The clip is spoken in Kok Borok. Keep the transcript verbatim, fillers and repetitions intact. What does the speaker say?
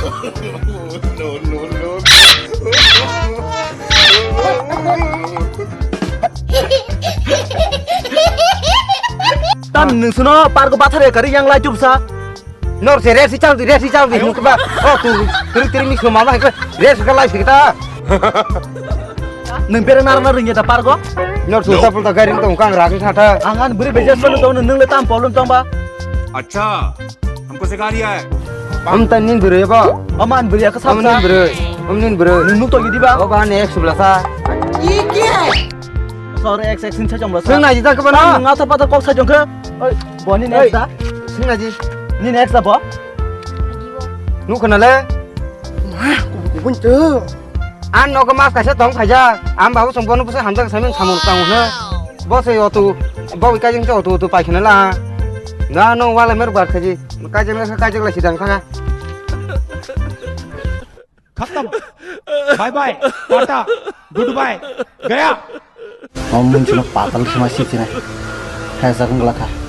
No, no, no. Tam nung suno pargo bathare kari yang lai chupsa. Nor se resi chal di, resi chal di, nung ba. Oh, tu, tiri, tiri, mi suma ma, resi ka lai sikta. Nung bere nar nar ringya da pargo. Nor su sapul ta gari tong kang rang sa tha. Angan buri bejas panu tong nung le tam polun tong ba. अच्छा, हमको सिखा रिया है। Am ta nin bere ba. Aman buri ka Am nin sapsa. Bere. Am nin bere. Nung nuk to gidi ba. O ba ne ek subla sa. Sor ek ek sin sa jom la sa. Nung na ji ta ka ba na. Nung ata pata kok sa jong khe. Oi, bo ni next da. Sing na ji. Ni next da bo. Nuk na le. Ma, kubun tu. An nogo mas kaisa tong phaijak. Am babu song bono busa hamjak saimung samung tang hwno. Bo se otu, bo wi kajing se otu otu pai khna la. Na no wala mer bar khaji. Kajing la kajing la sidang thanga. खत्म। Bye bye, tata, goodbye, गया। Om mun chino patal sima si chine. Hai sa kung la kha.